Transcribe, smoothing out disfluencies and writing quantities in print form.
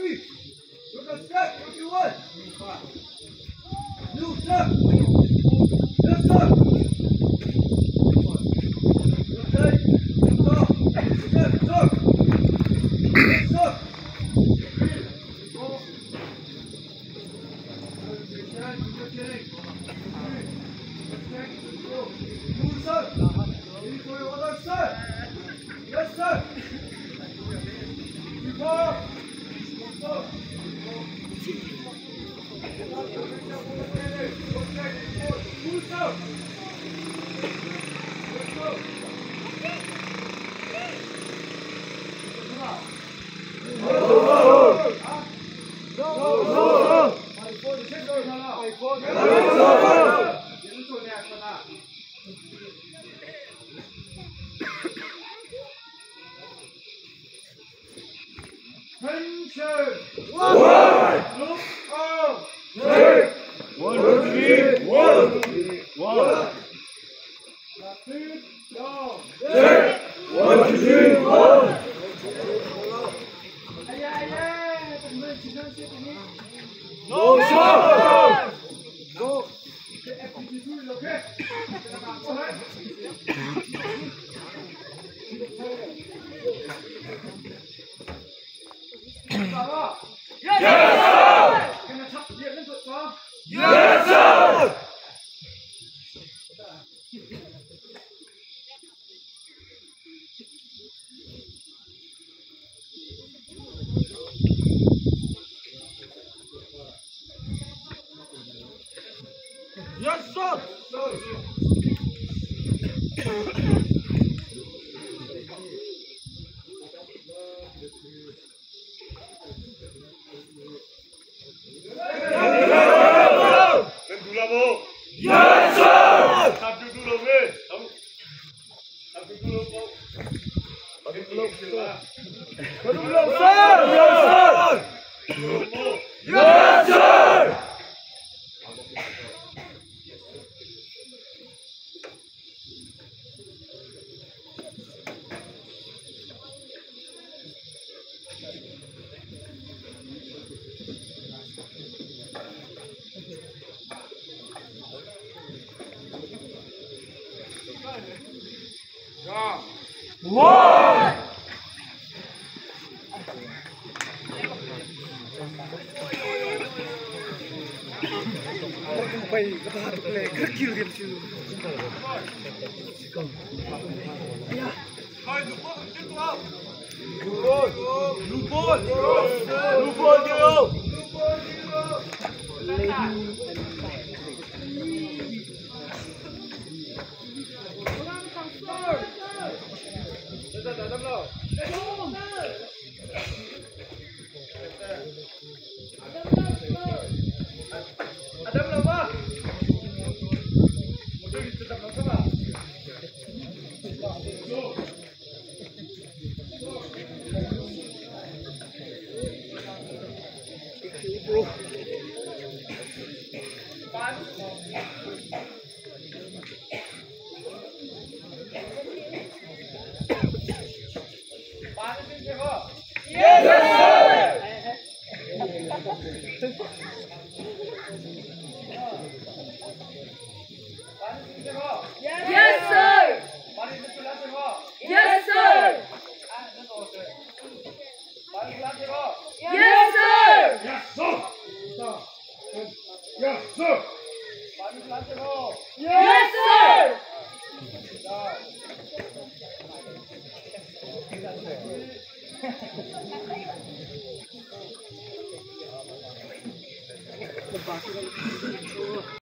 3. Look at step, 21. New step. Yes, sir. Okay. Stop. Step, sir. Yes, sir. 3, 4. Sir. Sir. Yes, sir. Attention! One! Look out! 3! 1, 2, 3, 1! 1! Sit down! 3! 1, 2, 3, 1! No shot! Go! Okay? Yes, sir! Yes, sir! Yes, sir! Yes, sir! Yes, sir! One! Yes, sir! Yes, sir! Yes, sir! Yes, sir! Yes, sir! Yes, sir!